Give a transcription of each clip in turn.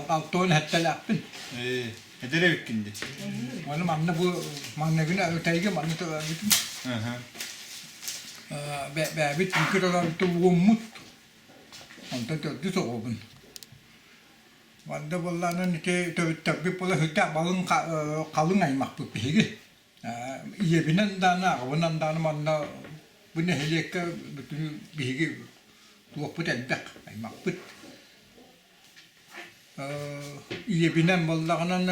Алтуон сэттэлээхпин. Ээ, эдэр эбиккин дии. Ону манна бу маҥнайгыны Ытайга манна төрөөбүтүм. Бээбит икки төрөөбүтэ уоммут. Онтон төрдүс оҕобун. Манна буоллаҕына ити төрүттэрбит буола сүрдээх балыҥ халыҥ аймахпыт биһиги. Ийэбинэн даҕаны, аҕабынан даҕаны манна бу нэһилиэккэ бүтүн биһиги туохпут элбэх аймахпыт. Ийэбинэн буоллаҕынан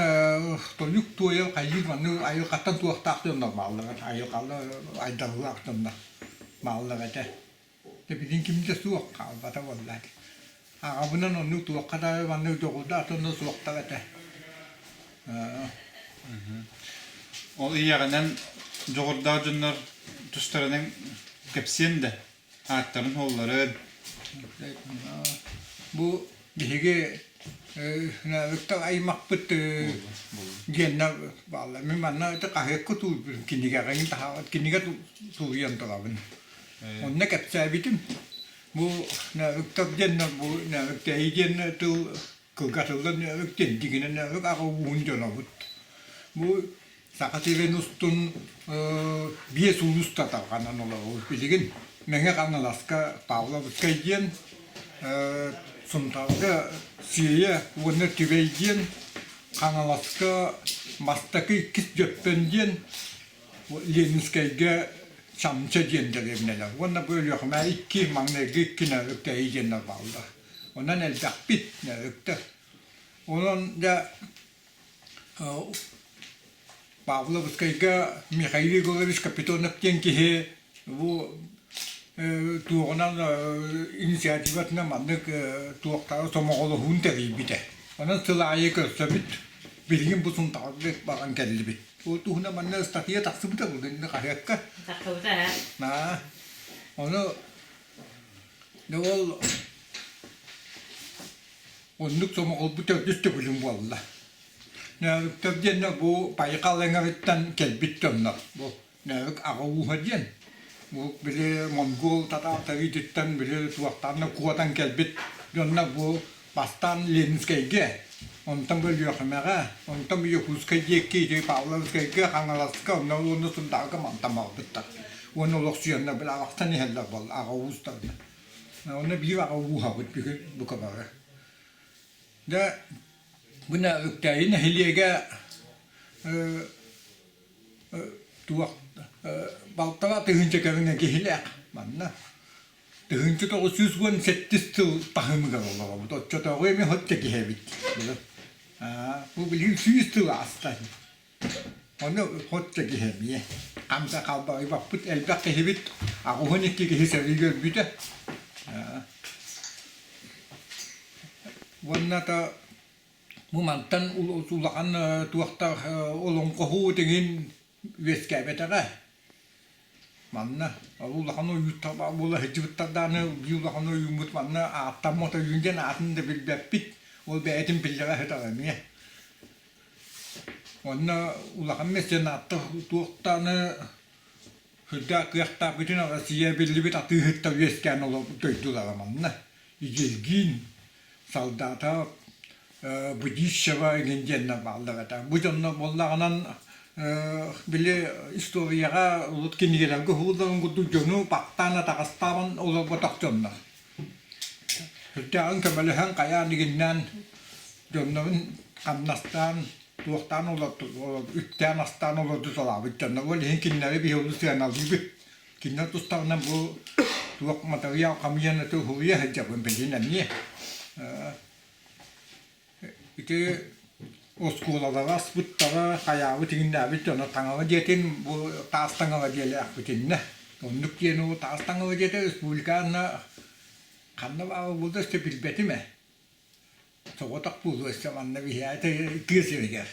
тойук туойа хайыыр маннык айылҕаттан туохтаах дьоннор бааллар айылҕалар айдарыылаах дьоннор бааллар этэ. Дьэ билигин ким да суох хаалбата буолла. Аҕабынан оннук туохха да маннык дьоҕурдаах дьоннор суохтар этэ. Ол ийэҕинэн дьоҕурдаах дьоннор тустарынан кэпсиэн да ааттарын суолларын. Бу биһиги Ыктал аймахпыт диэннэр бааллар. Мин манна ити хаһыакка тууйбутум, кинигэҕин таһаабыт, кинигэ суруйан турабын. Онно кэпсээбитим. Бу Ыктал диэннэр, бу Ыктэйи диэн тыл кылгатыллан Ык диэн дьиҥинэн Ык аҕа ууһун дьонобут. Бу Саха сирин устун биэс улууста тарҕанан олоробут билигин. Мэҥэ Хаҥаласка Павловскай диэн, Сунтаарга Сиэйэ уонна Түбэй диэн, Хаҥаласка Бастакы Иккис Дьөппөн диэн, Ленинскэйгэ Чамча диэн дэриэбинэлэр уонна бу Өлүөхүмэ икки маҥнайгы икки Нөөрүктэйи диэннэр бааллар. Онон элбэхпит нөөрүктэр. Онон дьэ Павловскайга Михаил Егорович Капитонов диэн киһи бу туоҕунан инициативатынан маннык туохтары сомоҕолоһуун тэрийбитэ. Онон сыл аайы көрсөбүт. Билигин бу Сунтаарга баран кэллибит. Ол туһунан манна ыстатыйа тахсыбыта бүгүн хаһыакка. Тахсыбыта ээ. Аа, ону ол Оннук сомоҕолбут төрдүс төгүлүм буолла. Нөөрүктэр диэннэр бу Байкал эҥэриттэн кэлбит дьоннор. Бу Нөөрүк аҕа ууһа диэн. Бу били монгол татаар сэриититтэн били туохтаан да куотан кэлбит дьоннор бу бастаан Ленинскэйгэ, онтон бу Өлүөхүмэҕэ, онтон бу Якутскай диэки ити Павловскайга, Хаҥаласка, онно уонна Сунтаарга мантан барбыттар. Уонна олохсуйаннар били арахсан иһэллэр буолла аҕа уустарынан. Онно биир аҕа ууһабыт бүгүн бука бары. Дьэ, бу Үктээйи нэһилиэгэ туох балтараа тыһыынча кэриҥэ киһилээх манна. 1997 сыл таһымыгар олоробут. Оччотооҕу эмиэ соччо киһи эбит. Бу билигин 100 сыл ааста. Ону хот да киһи эмиэ хамса халбарыйбаппыт элбэх киһибит 82 киһи сэриигэ өлбүтэ. Уонна да бу мантан улахан туохтар олоҥхоһуу тиҥин үөскээбэтэҕэ. Манна ол улахан ойууттар буола сылдьыбыттар даҕаны биир улахан ойууммут манна ааттаммат ойуун диэн аатын да билбэппит. Ол бэйэтин биллэрэ сытар эмиэ. Онно улахан меценаттар туохтааны сүрдээх кыахтаах бүтүн Россия биллибит атыыһыттар үөскээн олорбут дойдулара манна. Игилгин, Солдатов, Будищева игин диэннэр бааллар этэ. Бу дьонно буоллаҕынан били историяҕа урут кинигэлэргэ уһулларын курдук дьону баттаан атаҕастаабан олорботох дьоннор. Сүрдээҕин көмөлөһөн хайаан игиннээн дьоннорун хамнастаан, туохтаан үптээн-астаан олордуталаабыт дьоннор. Ол иһин кинилэри биһи олус сыаналыыбыт. Кинилэр тустарынан бу туох матырыйаал хамыйан уһуйа сылдьабын билигин эмиэ. Ити оскуолалара аспыттара, хайаабыт иҥиннээбит дьоно таҥара дьиэтин бу таас таҥара дьиэлээхпитиннэ. Оннук диэн ол таас таҥара дьиэтэ республиканна ханна баара буолла өссө билбэтим ээ. Соҕотох буолуо өссө манна биһиэхэ тыа сиригэр.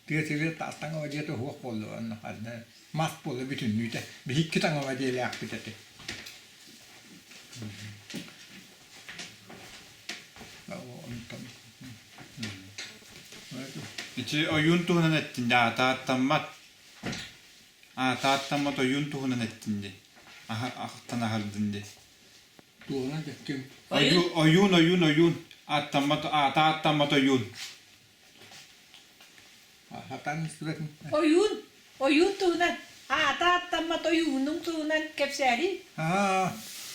Тыа сиригэр таас таҥара дьиэтэ суох буолла онно ханна мас буолла бүтүннүүтэ. Биһикки таҥара дьиэлээхпит этэ. Ити ойуун туһунан эттин дии, аата ааттаммат. Аата ааттаммат ойуун туһунан эттин дии. Ахтан аһардын дии. Туһунан ким? Ойуун, ойуун, ойуун. Ааттаммат аата ааттаммат ойуун. Сатаан истибэтим. Ойуун, ойуун туһунан, аата ааттаммат ойуунуҥ туһунан кэпсээри. Аа,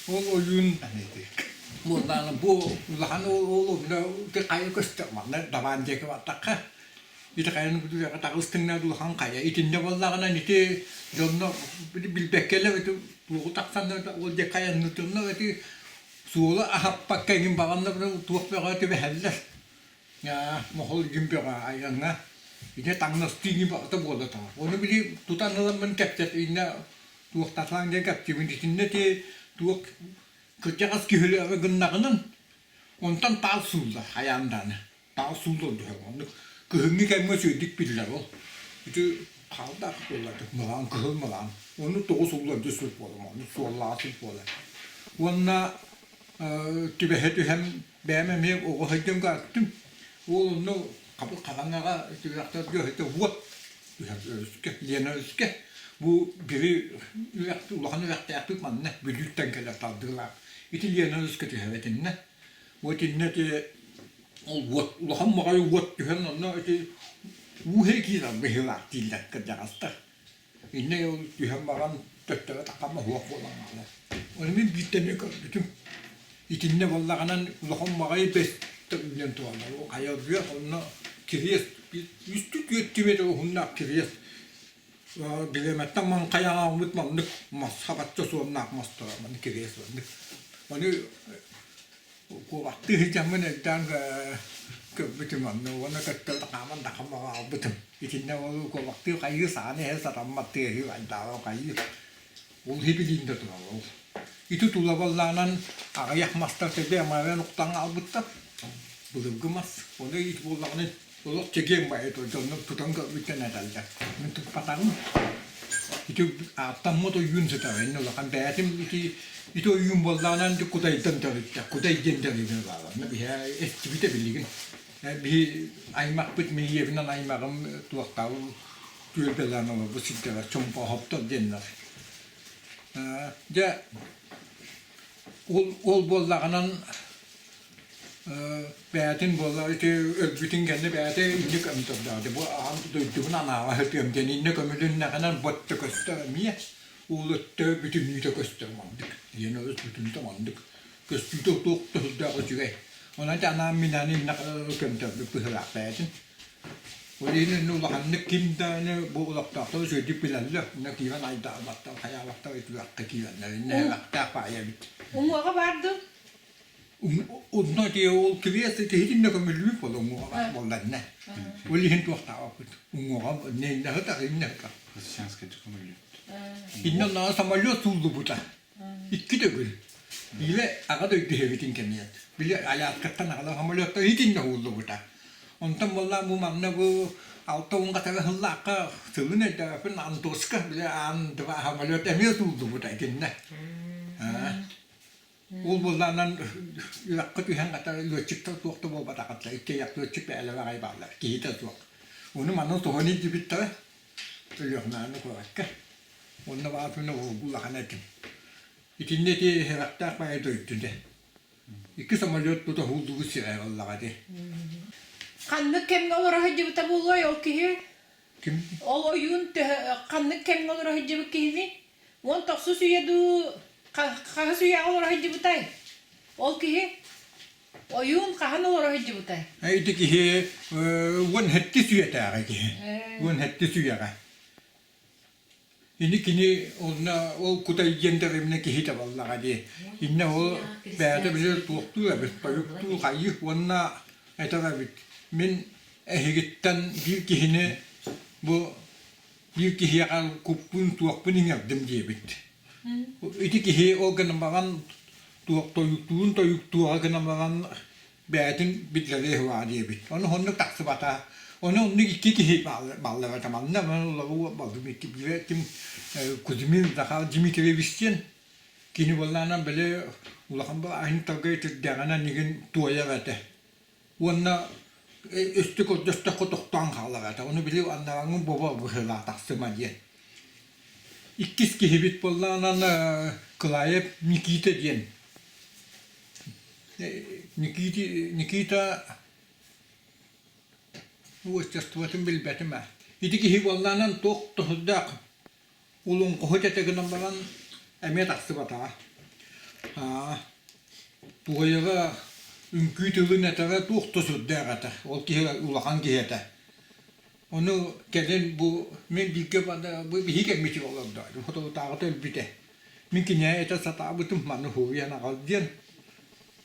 ол ойуун буоллаҕына бу улахан ол ол онно хайа көстөр манна дабаан диэки бардахха ити хайаны бүтүрэҕэ таҕыстыҥна улахан хайа итиннэ буоллаҕына ити дьонно билбэккэлэр ити туоҕу тахсаннар ол диэки хайаннытынна ити суолу аһаппакка эҥин баҕанна туох бөҕө түбэһэллэр Моһол дьин бөҕө айаҥҥа ити таҥнастыы ини баҕата буола турар. Ону били тутан ыламмын кэпсэт иннэ туохтатаан диэн кэпсиибин итиннэ ити туох кырдьаҕас киһилээҕи гыннаҕынан онтон таал сууллар хайаан даҕаны таал сууллар түһэр оннук кыһыҥҥы кэмҥэ үчүгэйдик биллэр ол ити хаалдаах буолла мылаан кыһыл мылаан ону тоҕус сууллар суох буолар оннук суоллаах суох буолар уонна түбэһэ түһэн бэйэм эмиэ оҕо сылдьан көртүм. Уол онно хабыр хараҥаҕа түгэхтэргэ өһөтө уот түһэр өрүскэ, Лена өрүскэ. Бу бири үрэх улахан үрэхтээхпит манна Бүлүүттэн кэлэр тардыылаах. Ити Лена өрүскэ түһэр итиннэ. Бу итиннэ ити ол уот улахан баҕайы уот түһэн онно ити уу киирэр быһыылаах дииллэр кырдьаҕастар. Иннэ ол түһэн баран төттөрү таххама суох буолан хаалар. Ону мин биирдэ эмиэ көрбүтүм. Итиннэ буоллаҕынан улахан баҕайы бэс үүнэн тураллар. Ол хайа үрдүгэр онно кириэс үстүү түөртүү метр уһуннаах кириэс бириэмэттэн маҥхайан аҕалбыт маннык мас хабачча суоннаах мас турар маннык кириэс маннык. Ону Куобахтыы сылдьаммын өйдөөн көрбүтүм онно уонна көттө хааман да хаалбытым. Итиннэ ол куобахтыы хайыы сааны иһэ сатаммат тыаһыы айдааҕа хайыы. Ол хибилиин да турар ол. Ити тулабаллаанан аҕыйах мастар төбө амаран уктан хаалбыттар. Былыргы мас. Ону ит буоллаҕына Олох чэгиэн баайы дьоннор тутан көрбүттэн этэллэр. Мин туппатаҕым. Ити ааттаммыт ойуун сытар. Иннэ улахан бэйэтим ити ити ойуун буоллаҕынан ити Кудайдан төрүттэх. Кудай диэн төрүтэ баалар. Биһи эстибитэ билигин. Биһи аймахпыт мин ийэбинэн аймаҕым туохтаабы түөлбэлээн олорбут сирдэрэ Чомпоохоптор диэннэр. Дьэ ол ол буоллаҕынан Бэйэтин буолла ити өлбүтүн кэннэ бэйэтэ инньэ көмтөрдөөх бу аан дойдубун анааҕа сытыам диэн инньэ көмүлүннэҕинэн ботто көстөр эмиэ уол өттө бүтүннүүтэ көстөр маннык диэн олус бүтүннүүтэ маннык көстүүтэ туох да сүрдээх үчүгэй онон ити анаан минээн иннэ көмтөрбүт быһыылаах бэйэтин ол иһин иннэ улаханнык ким даҕаны бу олохтоохтор үчүгэйдик билэллэр иннэ киирэн айдаабаттар хайаабаттар үтүөххэ киирэллэр иннэ элбэхтээх баайа эбит Уҥуоҕа баар дуу? Онно ити ол кириэс киһитин да көмүллүүр буола уҥуоҕа буолланна. Ол иһин туохтаабаппыт. Уҥуоҕа иннэһитах иннэһитах. Христианскай көмүллүүр. Иннэ оннооҕо самолет сууллубута. Икки төгүл. Илэ аҕа дойду иһэбитин кэмиэт. Били Аляскаттан аҕала самолеттар итиннэ ууллубута. Онтон буоллаан бу манна бу 60 хатара сыллаахха сылын өйдөөппүн Антоска били аан два самолет эмиэ сууллубута итиннэ. Ол буоллаҕынан үрэххэ түһэн хата лүөччүктэр туох да буолбатахтар, иккиэйэх лүөччүк бэйэлэрэ аҕай бааллар, киһитэ суох. Ону манна тоһон илдьибиттэрэ Өлүөхүмэҕэ куоракка. Онно баатына улахан этим. Итиннэ ити иһэрэхтээх баайы дойду дэ. Икки самолет тута уһуллубут сирэ буоллаҕа ди. Ханнык кэмҥэ олоро сылдьыбыта буолуой ол киһи? Ким? Ол ойуун төһө ханнык кэмҥэ олоро сылдьыбыт киһини? 19 үйэ дуу хаһыс үйэҕэ олоро сылдьыбытай? Ол киһи ойуун хаһан олоро сылдьыбытай? Ити киһи 17 үйэтээҕи киһи. 17 үйэҕэ. Ини кини онно ол кутай диэн дэриэбинэ киһитэ буоллаҕа дии. Иннэ ол бэйэтэ били туохтуур эбит, тойуктуу хайыы уонна этэр эбит. Мин эһигиттэн биир киһини бу биир киһиэхэ куппун туохпун иҥэрдим диэбит. Ити киһи ол гынан баран туох тойуктуун тойуктуоҕа гынан баран бэйэтин биллэриэ суоҕа диэбит. Ону оннук тахсыбата. Ону оннук икки киһи бааллар манна олору балдым икки биирэ ким Кузьмин Захар Дмитриевич диэн кини буоллаанан били улахан бырааһынньыктарга итирдэҕинэ нигин туойар этэ. Уонна өстө көрдөстөххө тохтоон хаалар этэ. Ону били аннарааҥҥын бобо быһыылаах тахсыма диэн. Иккис киһибит буоллаҕынан Кылаев Никита диэн. Никита уочарствотын билбэтим ээ. Ити киһи буоллаанан туох туһудаах улуҥхуһут этэ гынан баран эмиэ тахсыбатаҕа. Туойара үҥкүү тылын этэрэ туох да сүрдээх этэ. Ол киһи улахан киһи этэ. Ону кэлин бу мин бииргэ бу биһиги кэммитигэр олордо. Соторутааҕыта өлбүтэ. Мин киниэхэ этэ сатаабытым маны суруйан аҕал диэн.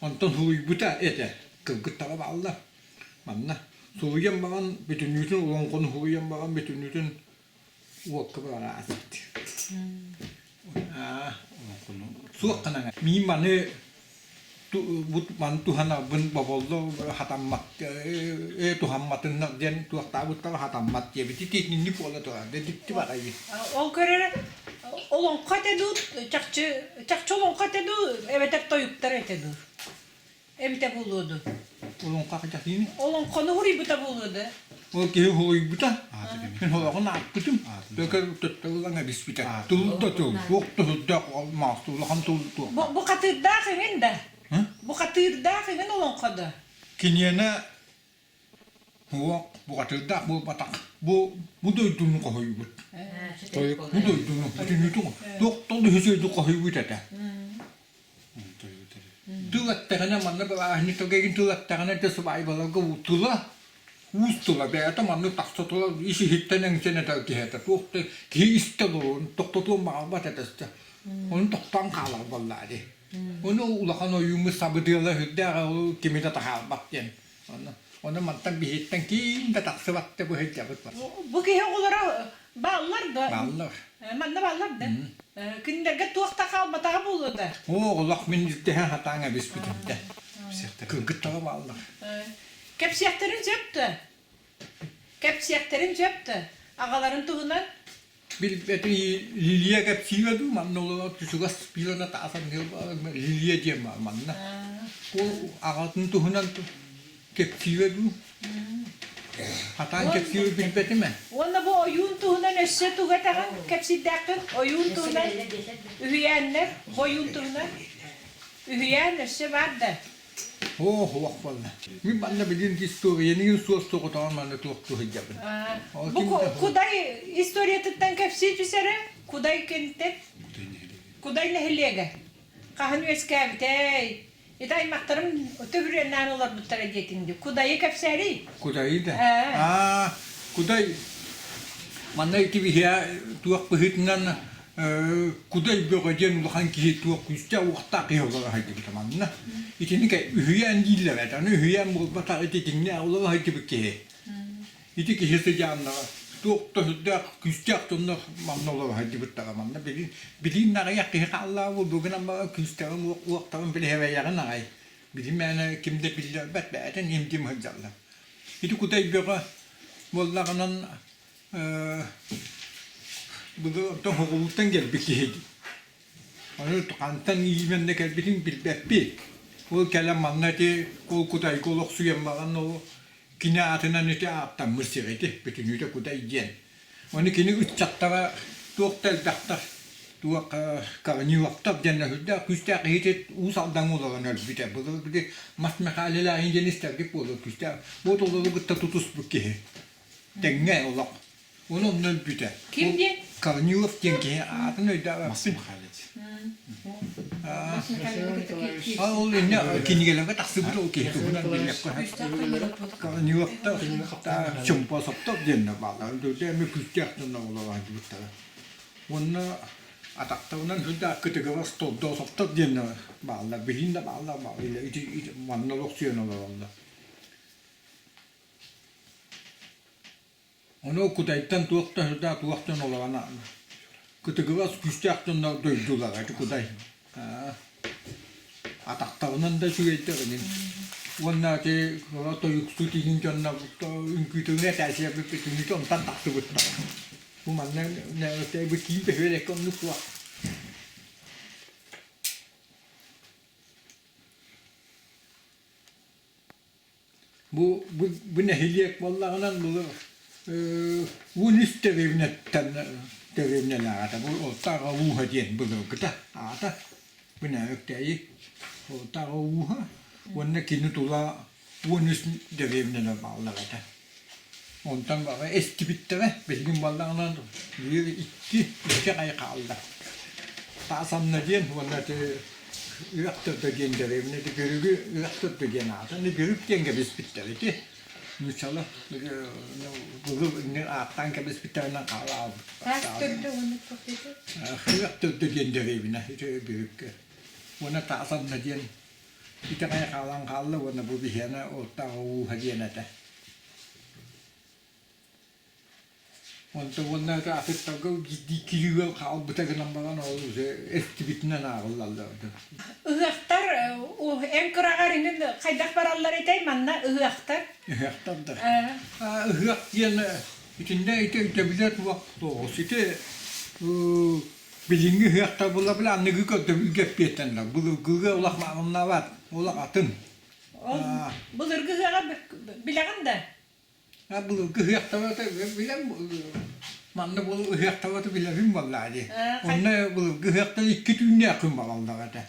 Онтон суруйбута этэ. Кыргыттара бааллар. Манна суруйан баран бүтүннүүтүн олоҥхону суруйан баран бүтүннүүтүн уокка быраҕаатыбыт. Суох гынан мин маны маны туһанарбын боболлор хатаммат э туһамматыннар диэн туохтаабыттара хатаммат диэбит итинник буола турар дикти баҕайы. Ол көрөр олоҥхо этэ дуу чахчы чахчы олоҥхо этэ дуу эбэтэр тойуктар этэ дуу Эбитэ буолуо дуу? Олоҥхо хачахыыны? Олоҥхону хуруйбута буолуо да? Ол киһи хулуйбута. Мин олоҕун ааппытым. Бөкөр төттөрү эбиспитэ. Тыл да тыл, туох да сүрдээх маастар улахан тыл туох. Бу бу хатыырдаах иҥин да? Бу хатыырдаах иҥин олоҥхо да? Киниэнэ Суох, бухатыырдаах буолбатах. Бу бу дойдуну хоһуйбут. Бу дойдуну бүтүннүүтүн туох да үчүгэйдик хоһуйбут этэ. Тыл эттэҕинэ манна бырааһынньыктарга игин тыл эттэҕинэ дьэ сыбаайбаларга тыла уус тыла бэйэтэ маннык тахса тула ис иһиттэн эҥсэн этэр киһи этэ. Туох да киһи истэ олоруон тохтотуон баҕарбат этэ. Ону тохтоон хаалар буоллаа дии. Ону улахан ойууммут сабыдыала сүрдээх ол кими да таһаарбат диэн. Ону, ону мантан биһиттэн киин да тахсыбат да быһыйдьабыт бар. Бу киһи оҕолоро бааллар да? Бааллар. Манна бааллар да? Кинилэргэ туох да хаалбатаҕа буолуо да? Оо, олох мин ирдэһэ сатаан эбиспитим да. Кыргыттара бааллар. Кэпсиэхтэрин сөп да? Кэпсиэхтэрин сөп да? Аҕаларын туһунан Билбэти Лилия кэпсиирэ дуу, манна олорор чугас пилона таасан Лилия диэн баар манна. Ол аҕатын туһунан кэпсиирэ дуу? Хатаан кэпсиирэ билбэтим ээ. Уонна бу ойуун туһунан өссө тугу этэҕин кэпсиирдээххин? Ойуун туһунан үһүйээннэр, ойуун туһунан үһүйээн өссө баар да? Оо, суох буолла. Мин манна билин историяны суос соҕотоҕун манна туох сылдьабын. Бу Кудай историятыттан кэпсии түсэрэ? Кудай кентен? Кудай нэһилиэгэ. Хаһан үөскээбитэй? Ити аймахтарым төбүрүөннээн олорбуттара диэтиҥ дии. Кудайы кэпсээрий? Кудайы да. Аа, Кудай манна ити биһиэ туох быһыытынан Кудай Бөҕө диэн улахан киһи туох күүстээх уохтаах киһи олоро сылдьыбыта манна. Итини үһүйээн дииллэр этэ. Аны үһүйээн буолбатах ити итиннээх олоро сылдьыбыт киһи. Ити киһи сыдьааннаҕа туох да сүрдээх күүстээх дьоннор манна олоро сылдьыбыттара. Манна билин билин аҕыйах киһи хааллаҕа буолбу гынан баран күүстэрин уохтарын билиһэбэйэҕин аҕай. Билин мээнэ ким да биллэрбэт бэйэтин им-дим сылдьаллар. Ити Кудай Бөҕө буоллаҕынан Былыр онтон Хоҕулууттан кэлбит киһи дии. Ону хантан иимэннэ кэлбитин билбэппит. Ол кэлэн манна ити ол Кутайга олохсуйан баран ол кини аатынан ити ааттаммыт сир ити бүтүннүүтэ Кутай диэн. Ону кини ыччаттара туох да элбэхтэр туох Корниловтар диэн сүрдээх күүстээх киһи Уус Алдаҥҥа олорон өлбүтэ. Былыр били Мас Мэхээлэлээҕин диэн истэргит буолуо күүстээх. Вот олору кытта тутуспут киһи. Тэҥҥэ олох. Ону онно өлбүтэ. Ким диэн? Корнилов диэн киһи аатын өйдөөбөппүн. Ол инньэ кинигэлэргэ тахсыбыт ол киһи туһунан билиэххэ Корниловтар Чомпосовтар диэннэр бааллар. Эми күүстээх дьоннор олорооччубуттара. Уонна атахтарынан сүрдээх кытыгырас Тордоосовтар диэннэр бааллар. Билигин да бааллар манна олохсуйан олороллор. Ону Кутайтан туох да сүрдээх туох дьон олорон кытыгырас күүстээх дьоннор дойдулара ити Кутай. Атахтарынан да үчүгэйдэр инин. Уонна ити тойуксу тииһин дьонно үҥкүүтүҥҥэ этээчилэрбит онтон тахсыбыттар. Бу манна бу киин бөһүөлэккэ оннук суох. Бу, бу, бу нэһилиэк буоллаҕынан былыр 13 дэриэбинэттэн дэриэбинэлээх этэ. Бу Орто Аҕа ууһа диэн былыргыта аата. Бу Нөөрүктээйи Орто Аҕа ууһа. Уонна кини тула 13 дэриэбинэлэр бааллар этэ. Онтон баҕа эстибиттэрэ, билигин буоллаҕына биир икки икки ай хаалла. Таас анна диэн уонна ити Үрэх Төрдө диэн дэриэбинэ ити Бүрүгү Үрэх Төрдө диэн аата. Аны Бүрүк диэн кэбиспиттэр ити. Нууччалар былыр иннин ааттаан кэбиспиттэринэн хаалаабыт. Таас Төрдө уонна туох диэтэ? Үрэх Төрдө диэн дэриэбинэ ити Бүрүккэ. Уонна Таас анна диэн итэҕэй хаалан хаалла уонна бу биһиэнэ Ортаах ууһа диэн этэ. Онто уонна атыттарга биирдии киһи хаалбыта гынан баран ол уже эстибитинэн ааҕыллаллар. Ыһыахтар эн кыраҕар инин хайдах бараллар этэй манна ыһыахтар? Ыһыахтар да. Ыһыах диэн итиннэ ити өйдөбүлэ туох тоҕус ити билиҥҥи ыһыахтар була бile аныгы көрдөбүлгэ эппиэттэннэр. Былыргыга улах мааҕыннаабат, улах атын. Ол былыргы ыһыаҕа билэҕин да? Былыргы ыһыахтара билэн манна бу ыһыахтара билэбин буоллаа дии. Онно былыргы ыһыахтар икки түүннээх күн балаллар этэ.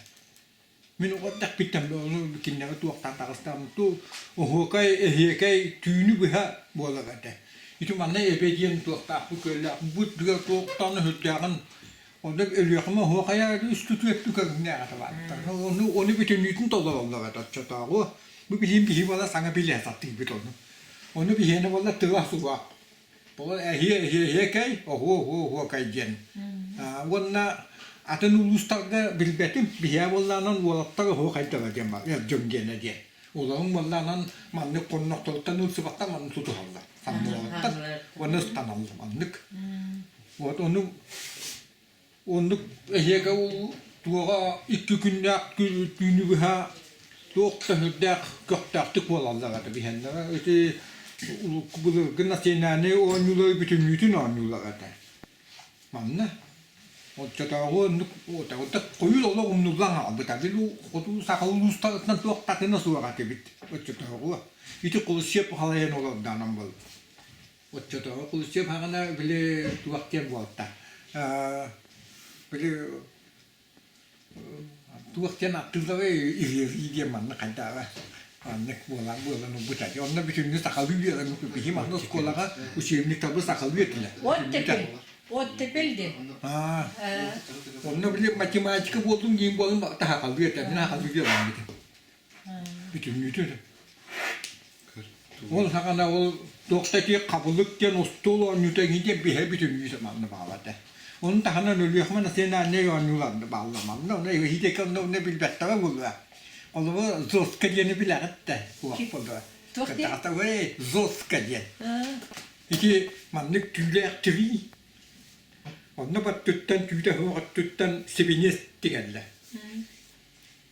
Мин оҕо эрдэхпиттэн ону кинилэри туохтаан таҕыстаҕым ту оһуокай, эһиэкэй түүнү быһа буолар этэ. Ити манна эбэ диэн туохтаахпыт күөллээх бу үрдүгэр туохтаан өһүрдээҕин онно Өлүөхүмэ оһуокайа үс түөртүү көрүҥнээх этэ бааттар. Ону ону бүтүннүүтүн толороллор этэ оччотооҕу. Бу билиим киһи буола саҥа билэ сатыыбыт ону. Ону биһиэнэ буолла тыла суох. Ол эһиэ эһиэ эһиэкэй, оһуо оһуо оһуокай диэн. Уонна атын улуустарга билбэтим, биһиэ буоллаанан уолаттар оһуокайдара диэн бар, эр дьон диэнэ диэн. Уларыҥ буоллаанан маннык хоннохторуттан ылсыбаттар маннык тутуһаллар. Санныларыттан уонна ыстаналлар маннык. Вот ону Оннук эһиэхэ туоҕа икки күннээх түүнү быһа туох да сүрдээх көхтөөхтүк буолаллар этэ биһэннэрэ. Ити былыргы национальнай оонньуулары бүтүннүүтүн оонньуулар этэ. Манна оччотооҕу оннук хойут олох умнуллан хаалбыта. Били хоту саха улуустарыттан туох да атына суох этибит оччотооҕу. Ити Хрущев халайан олордоонон буолла. Оччотооҕу Хрущев хаҕына били туох диэн буолта били туох диэн аттыылары иһиэрии диэн манна хайдаҕа маннык буолан буолан ылбыта онно бүтүннүү сахалыы үөрэммит биһи манна оскуолаҕа учебниктарбыт сахалыы этилэр Оттепель. Оттепель диэн. Онно били математика буоллун диин буолун таһахалыы этэ мин сахалыы үөрэммитим Бүтүннүүтүн. Ол саҕана ол туох да ити хабылык диэн остуол оонньуута эҥин диэн биһэ бүтүннүү манна баалар этэ. Ону таһынан Өлүөхүмэ национальнай оонньуулар бааллар манна. Ону эһиги онно онно билбэттэрэ буолуо. Холобур зоска диэни билэҕит да туох буолуо. Туох диэн? Кытаатабый зоска диэн. Ити маннык түүлээх тирии. Онно баттыттан түүтэ суох өттүттэн сибиниэс тигэллэр.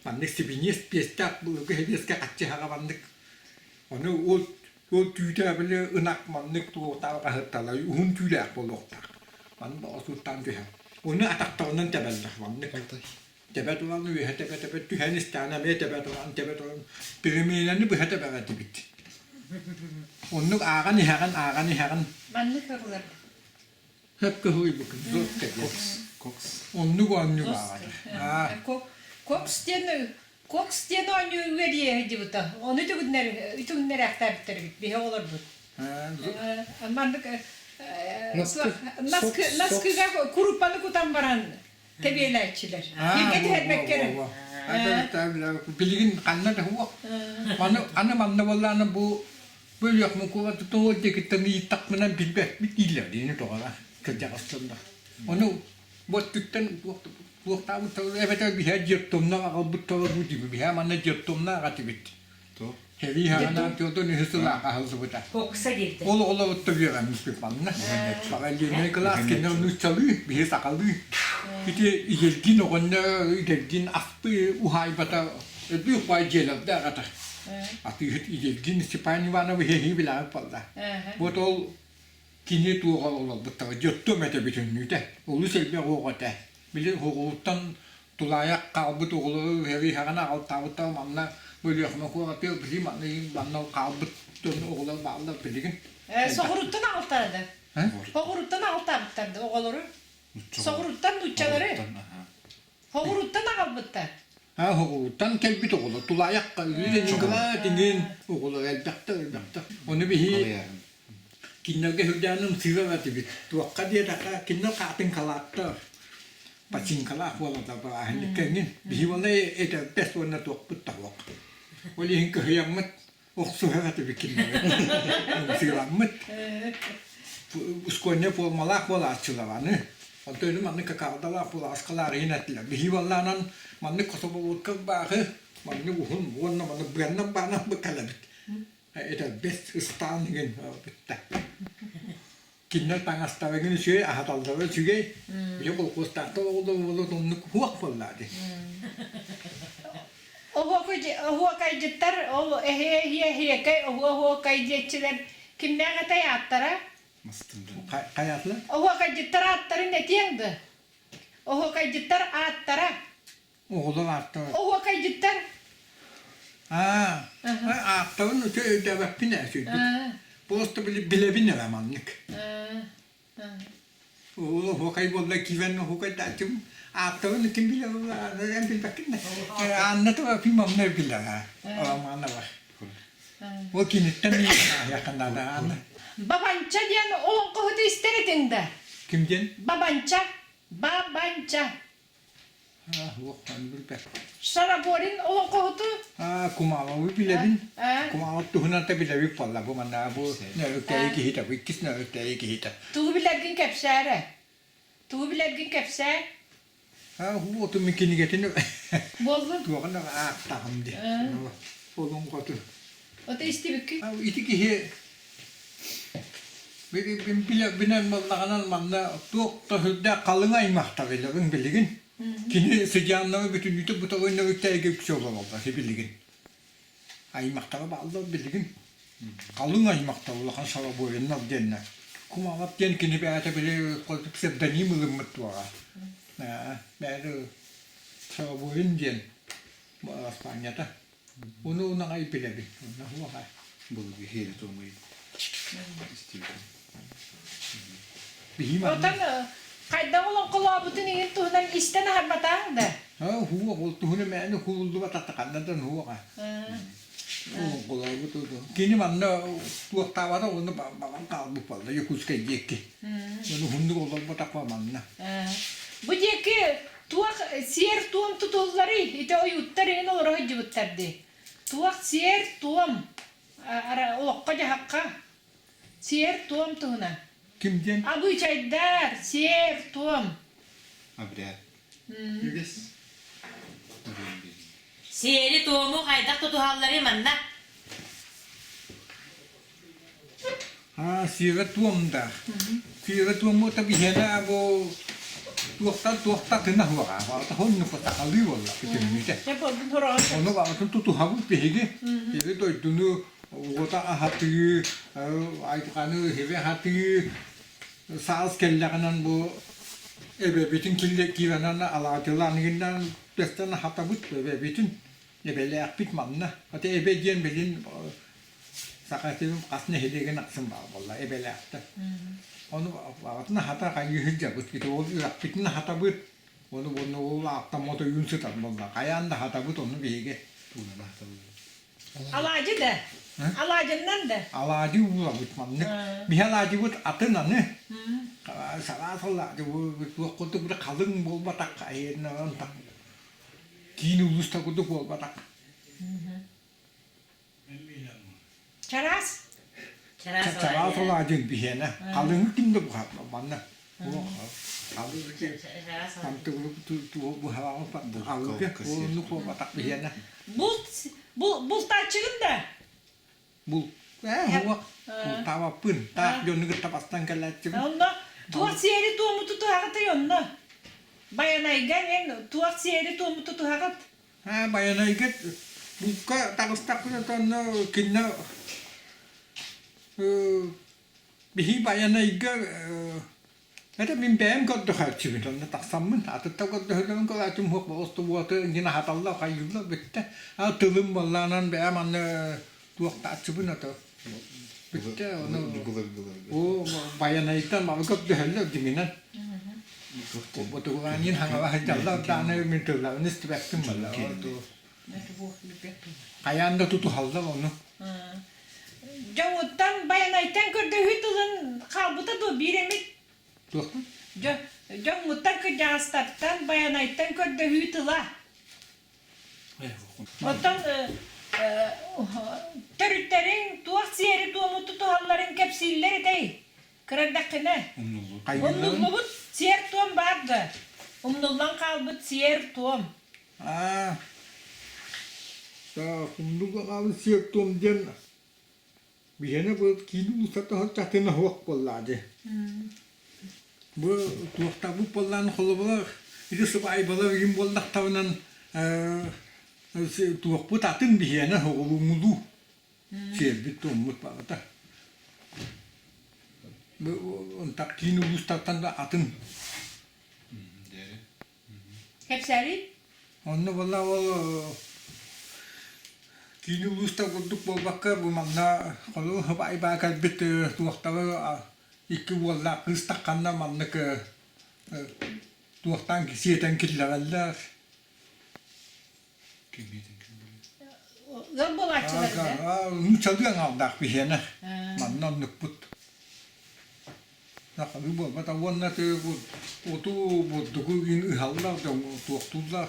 Маннык сибиниэс пиэстээх былыргы сэбиэскэ хаччыһаҕа маннык ону ол ол түүтэ били ынах маннык туохтаах аһытталай уһун түүлээх буолуохтаах. Маннык баҕа түһэр. Ону атахтарынан тэбэллэр маннык. Тэбэ туран үөһэ тэбэ тэбэ түһэн истэҕинэ эмиэ тэбэ туран тэбэ туран переменаны быһа тэбэҕэ этибит. Оннук ааҕан иһэҕин ааҕан иһэҕин. Маннык ырылар. Сөпкө суруйбуккун. Кокс. Кокс. Оннук оонньуу баҕата. Кокс диэн Кокс диэн оонньуу үөрүйэ сылдьыбыта. Ону үтүгүннэр үтүгүннэрээхтээбиттэр эбит биһи оҕолорбут. Маннык наскыга куруппаны кутан баран тэбиэлээччилэр. Бииргэ түһэрбэккэ Билигин ханна да суох. Аны аны манна буоллаҕына бу Бу Өлүөхүмэ куораты тоҕо диэкиттэн ыйыттахпына билбэппит дииллэр диэни тоҕо кырдьаҕастардар. Ону бу өттүттэн туохтаабыт эбэтэр биһээ детдомнаах аҕалбыт дуу диби биһээ манна детдомнаах этибит. Сэрии хаҕанаан тыалтан үһүс сылаах аһыллыбыта. Кокса диэбитэ. Ол оҕолорутта үөрэммиппит манна. Параллельнай кылаас кинилэр нууччалыы, биһи сахалыы. Ити Идэлгин оҕонньор Идэлгин аспы уһаайбата Өлбүөх баай дьиэлэрдээх этэ. Атыыһыт Ильин Степан Иванович эһии билээбит буолла. Вот ол кини туоҕа олорбуттара дьоттуом этэ бүтүннүүтэ. Олус элбэх оҕо этэ. Били оҕолуттан тулаайах хаалбыт оҕолору үһэриһэҕин аҕалтаабыттара манна Өлүөхүмэ куоратыгар били манна манна хаалбыт дьон оҕолор бааллар билигин. Соҕуруттан аҕалтара да. Соҕуруттан аҕалтаабыттар да оҕолору. Соҕуруттан нууччалары. Соҕуруттан аҕалбыттар. Оҕолуттан кэлбит оҕолор тулаайах Ленинград иҥин оҕолор элбэхтэр элбэхтэр. Ону биһи кинилэргэ сүрдээн ымсыырар этибит. Туохха диэтэххэ кинилэр хаатыҥкалаахтар, пачинкалаах буолаллар бырааһынньыкка иҥин. Биһи уонна этэрбэс уонна туохпут да суох. Ол иһин кыһыйаммыт охсуһар этибит кинилэри. Ымсыыраммыт. Ускуонньа пуормалаах буолааччылар аны. Онтон өлүм маннык кокардалаах булааскалаах иһин этилэр. Биһи буоллаанан маннык кособолукка бааҕы маннык уһун уонна маннык быаннан баанан кэлэбит. Этэрбэс ыстаан иҥин бүттэ. Кинилэр таҥастарыгын үчүгэй, аһаталлара үчүгэй. Биһи колхуостаахтар оҕолор буолан оннук хуох буоллаа дии. Оһуокайдьыттар ол эһиэ-эһиэкэй оһуо-оһуокай диэччилэр кимнээх этэй ааттара? Хайаатылар? Оһуокайдьыттар ааттарын этиэҥ да? Оһуокайдьыттар ааттара. Оҕолор ааттара. Оһуокайдьыттар. Аа, ааттарын өтө өйдөөбөппүн ээ сүрдүк. Просто билэбин эрэ маннык. Ол оһуокай буолла киирэн оһуокайдааччым ааттарын ким билэр эн билбэккин да. Анна Трофимовна билэр Романова. Ол киниттэн ааһыаххын наада Анна. Бабанча диэн олоҥхоһуту истэр этиҥ да? Ким диэн? Бабанча. Бабанча. Шараборин олоҥхоһуту? Кумаловы билэбин. Кумалов туһунан да билэбит буолла. Бу манна бу нөрүктэйи киһитэ, бу иккис нөрүктэйи киһитэ. Тугу билэргин кэпсээ эрэ. Тугу билэргин кэпсээ. Оту мин кинигэтин Буоллун. туоҕун аахтаҕым дии. Олоҥхоту. Ото истибиккин? Ити киһи Билэн буоллаҕынан манна туох да сүрдээх халыҥ аймахтар илэрин билигин. Кини сыдьааннара бүтүннүүтэ бу тоҕойнорүктэйгэ үксэ олороллор билигин. Аймахтара бааллар билигин. Халыҥ аймахтар улахан Шарабориннар диэннэр. Кумалап диэн кини бэйэтэ били псевдоним ылыммыт туоҕа. Бэйэтэ Шараборин диэн араспаанньата. Ону унаҕай билэбин. Онно уоҕа. Былыргы хиэри туомуй истибитим. Биһи манна Отон хайдах олоҥхолообутун иһин туһунан истэн аһарбатааҥ да? Хуох ол туһуна мээнэ хууллубат ханнадан хуоҕа. Олоҥхолообут Кини манна туохтаабата уонна баҕан хаалбыт буолла Якутскай диэки. Ону уһуннук олорботахпа манна. Бу диэки Туох сиэр-туом тутулларый? Ити ойууттар иһин олоро сылдьыбыттар дии. Туох сиэр-туом олоххо-дьаһахха сиэр-туом туһунан. Ким диэн? Абыычайдар, сиэр-туом. Обряд. Үгэс. Сиэри-туому хайдах тутуһалларый манна? Аа, сиэрэ-туомдаах. Сиэрэ-туомута биһиэнэ бу туохтан туохта атына суоҕа. Барыта соннук сахалыы буолла бүтүннүүтэ. Ону барытын тутуһабыт биһиги. Биһиги дойдуну уота аһатыы, айылҕаны иһири аһатыы, саас кэллэҕинэн бу эбэбитин киирэнэн алаадьылаан тэстэн аһатабыт эбэбитин. Эбэлээхпит манна. Аты эбэ диэн билин Саха сирин хас нэһилиэгин ахсын баар буолла эбэлээхтэр. Ону аҕатын аһата хайыы сылдьабыт. Ити ол үрэхпитин аһатабыт. Ону уонна ол ааттаммат ойуун сытар буолла. Хайаан да аһатабыт ону биһиги. Туунан аһатабыт. Алаадьы да? Алаадьыннан да? Алаадьы уулабыт маннык. Биһи алаадьыбыт атын аны. Сараас алаадьы туох курдук били халыҥ буолбатах айаннаран киин улууста курдук буолбатах. Чараас? Чараас алаадьын биһиэнэ. Халыҥы ким да буһарбат манна. Буһараҕын биһиэнэ. Булт бултааччыгын да? Бул ээ уох бултаабаппын. Таах дьону кытта бастан кэлээччибин. Онно туох сиэри-туому тутуһаҕытый онно? Байанайга эн туох сиэри-туому тутуһаҕыт? Аа, Байанайга булка таҕыстахпына онно кинилэр биһи Байанайга это мин бэйэм көрдөхөөччүбүн онно тахсаммын атыттар көрдөһөллөрүн көрөөччүм суох остубуоты иҥин аһаталлар хайыыллар бүттэ а тылым буоллаанан бэйэм аны туохтааччыбын ото бүттэ ону оо Байанайтан малы көрдөһөллөр дьиҥинэн. Ботугулаанньын хаҥала сылдьаллар даҕаны мин тылларын истибэппин буолла. Хайаан да тутуһаллар ону. Дьоҥуттан Байанайтан көрдөһүү тылын хаалбыта дуо биир эмит? Туохпун? Дьоҥҥуттан кырдьаҕастартан Байанайтан көрдөһүү тыла. Оттон төрүттэриҥ туох сиэри-туому тутуһалларын кэпсииллэр этэй? Кыра эрдэххинэ. Умнуллубут сиэр-туом баар да? Умнуллан хаалбыт сиэр-туом. Аа, умнуллан хаалбыт сиэр-туом диэн Биһиэнэ бу киин уулуссата сылдьахтына суох буоллаа дии. Бу туохтаабыт буоллаан холобура ити сыбаайбалар игин буоллахтарынан туохпут атын биһиэнэ соҕурууҥулуу сиэрбит туоммут барыта. Бу онтак киин улуустартан да атын. Кэпсээбит? Онно буолла ол киин улууста курдук буолбакка бу манна холу баай кэлбит туохтары икки уоллаах кыыс тахханна маннык туохтаан сиэтэн киллэрэллэр. Ыал буолааччылар да? Нууччалыы аҥаардаах биһиэнэ. Манна оннукпут. Сахалыы буолбата уонна оту бурдугу ыһаллар туохтууллар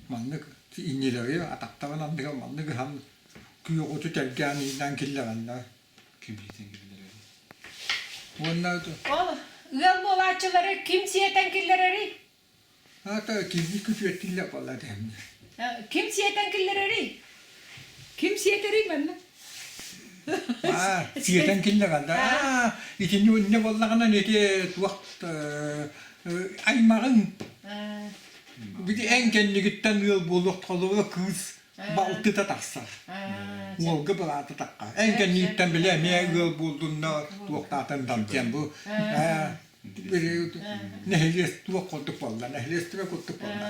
маннык иннилэри атахтарын анныгар маннык ыһан күөх оту тэлгээн ииннээн киллэрэллэр уонна Ол ыал буолааччылары ким сиэтэн киллэрэрий? Аата киирбит күтүөттүүллэр буолла дэһэмнэр. Ким сиэтэн киллэрэрий? Ким сиэтэрий манна? Аа, сиэтэн киллэрэллэр. Аа, итини инньэ буоллаҕына ити туох аймаҕыҥ бити эн кэннигиттэн ыал буолуох холобура кыыс балтыта тахсар. Уолга быраата тахха. Эн кэннигиттэн били эмиэ ыал буоллунна туохтаатын дан диэн бу нэһилиэстибэ курдук буолла, нэһилиэстибэ курдук буолла.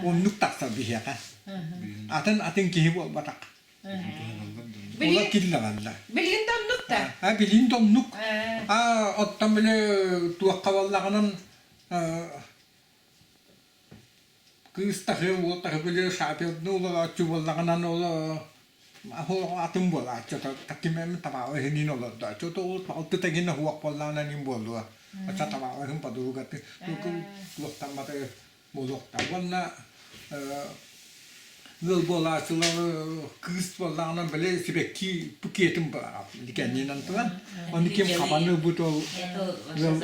Оннук тахсар биһиэхэ. Атын атын киһи буолбатах. Ола киллэҕэллэр. Билигин да оннук да? А билигин да оннук. А оттон били туохха буоллаҕынан Кыыс таһы, уол таһы били шапердыы олорооччу буоллаҕынан ол атын буолааччы ким табаҕы иһиниин олордооччу ол алты тэҥин оһуох буоллаҕынан иһин буолуо оччо табаҕы иһин подругаты туохтамматы буолуохтаах уонна ыал буолааччылар кыыс буоллаҕынан били сибэкки букетын быраҕар кэннинэн туран ону ким хабан ылбыт ол ыал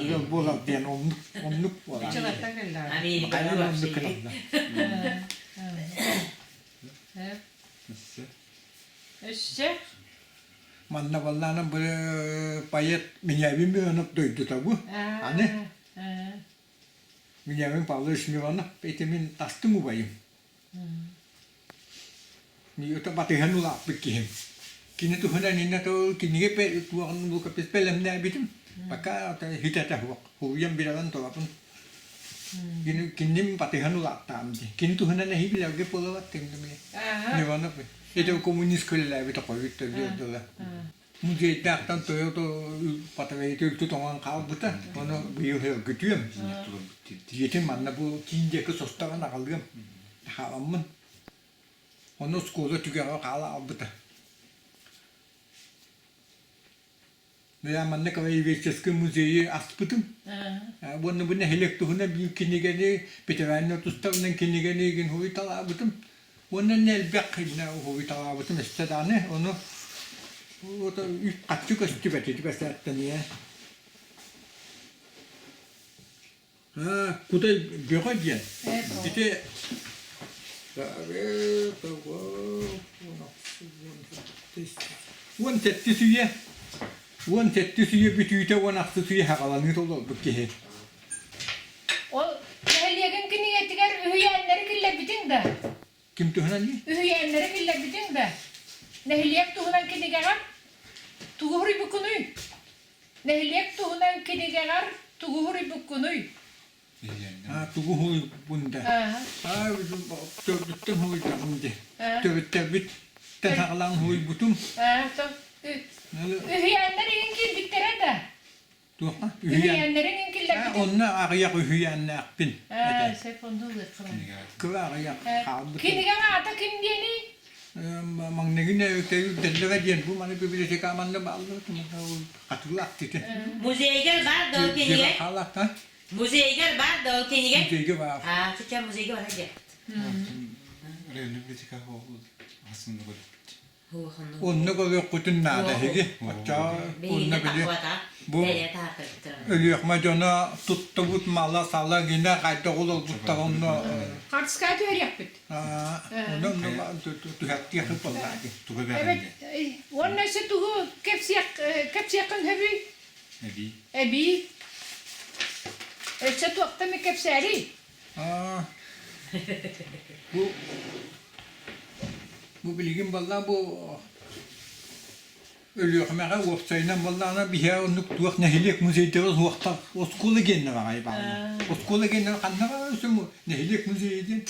ыал буолар диэн оннук оннук буолар хайаан оннук гыналлар Өссө манна буоллаҕына бу поэт Минявин Миронов дойдута бу аны Минявин Павлович Миронов ити мин тастыҥ убайым Миота батыһан улааппыт киһим. Кини туһунан иннэ тыл кинигэ туоҕун рукопись бэлэмнээбитим. Пока хитэтэ суох. Хуйан билэрин турабын. Киним батыһан улааттаам дии. Кини туһунан эһи билэргэ буолабат тиҥними. Миронов. Это коммунист көлөлөөбүт хойут дылы. Музейдаахтан Тойото батарейата үлтү тоҥон хаалбыта. Ону быйыл һөргүтүөм. Дьиэтин манна бу киин диэки состаран аҕалыам. Хааламмын. Ону оскуола түгэҕэ хаала албыта. Я манна краеведческий музейы аспытым. Уонна бу нэһилиэк туһунан биир кинигэни, ветераннар тустарынан кинигэни игин хуруйталаабытым. Уонна элбэх хуруйталаабытым өссө даҕаны. Ону үп-харчы көстүбэт ити бэсээттэнийэ. Кутай бөҕө диэн. Ити 17 үйэ 17 үйэ бүтүүтэ 16 үйэ саҕаланыы толорбут киһи. Ол нэһилиэгин кинигэтигэр үһүйээннэри киллэрбитиҥ да? Ким туһунан дии? Үһүйээннэри киллэрбитиҥ да? Нэһилиэк туһунан кинигэҕэр тугу суруйбуккунуй? Нэһилиэк туһунан кинигэҕэр тугу суруйбуккунуй? Аа, тугу суруйбун да? Аа, төрдүттэн суруйдаҕым дии. Төрүттэрбиттэн саҕалаан суруйбутум. Үһүйээннэр иҥин киирбиттэрэ да? Туохха? Үһүйээннэр иҥин киллэрбиттэрэ. кинигэлэргитин? Онно аҕыйах үһүйээннээхпин Ээ, этэ. сөп онно ылыахха баар. Кыра аҕыйах хаалбытым. Кинигэҥ аата ким диэний? Маҥнайгы Дэллэгэ диэн бу маны библиотека манна бааллар хатылаах тити. Музейгар баар да ол кинигэ? Хаалаахта. Музейгар баар да ол кинигэ? Музейга баар. Аа, сейчас музейга бар дьэ. Районный библиотека асын Онно көрүөххүтүн наада эһиги. Оччоо онно били бу Өлүөхмэ дьоно туттубут мала-сала гинэ хайдах олорбуттар онно Хартыскаҕа түһэриэхпит. Онно түһэртиэх буоллаа дии. Туга Эбэт уонна өссө тугу кэпсиэх кэпсиэххин сөбүй? Эбии. Эбии. Өссө туохта эмэ кэпсээрий? Бу бу билигин буоллаа бу Өлүөхүмэҕэ уопсайынан буоллаҕына биһиэхэ оннук туох нэһилиэк музейдара суохтар оскуола гиэннэр аҕай бааллар. Оскуола гиэннэр ханна баар өссө нэһилиэк музейа диэн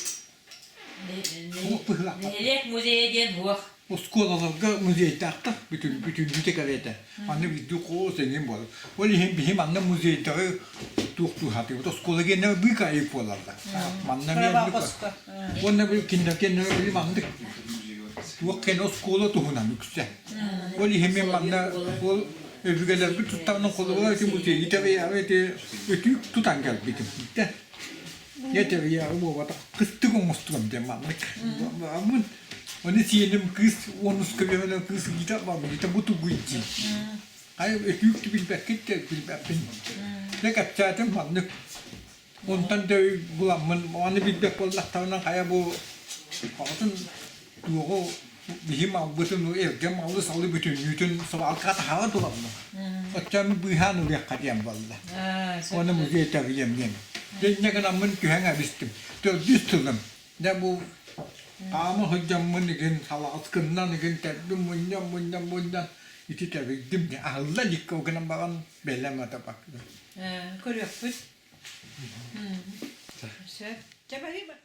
суох быһыылаах. Нэһилиэк музейа диэн суох. Оскуолаларга музейдаахтар бүтүн бүтүннүүтэ кэриэтэ. Манна биирдии хоос эҥин буолар. Ол иһин биһи манна музейдары туох туһатыбыт оскуола гиэннэр быыкаайык буолаллар. Манна эмиэ Уонна кинилэр кэннэ били маннык туох кэнэ оскуола туһунан үксэ. Ол иһин мин манна ол өбүгэлэрбит туттарынан холобура ити музейы тэрийээри ити өтүүк тутан кэлбитим. Дэ. Дьэ тэрийээри буолбатах кыстык оҥостуом диэн маннык. Мын оны сиэним кыыс уонуска үөрэнэр кыыс гита барбыта бу тугуй дии. Хайа өтүүк билбэккит да билбэппин. Дьэ кэпсээтим маннык Онтон да буламмын, аны билбэт буоллахтарына хайа бу оҕотун туоҕу биһи малбытын эргэ малы-салы бүтүннүүтүн свалкаҕа таһаара тураммын. Оччону быыһаан ылыахха диэн буолла. Оны музей тэрийэм диэн. Дьэ гынаммын түһэн эбистим. Төрдүс сылым. Дьэ бу хаама сылдьаммын игин салаҕаскыннан игин төрдүм мунньан мунньан мунньан ити тэрийдим. Аһылла илик ол гынан баран бэлэм атабак. Көрүөхпүт. Сөп. Чэ, баһыыба.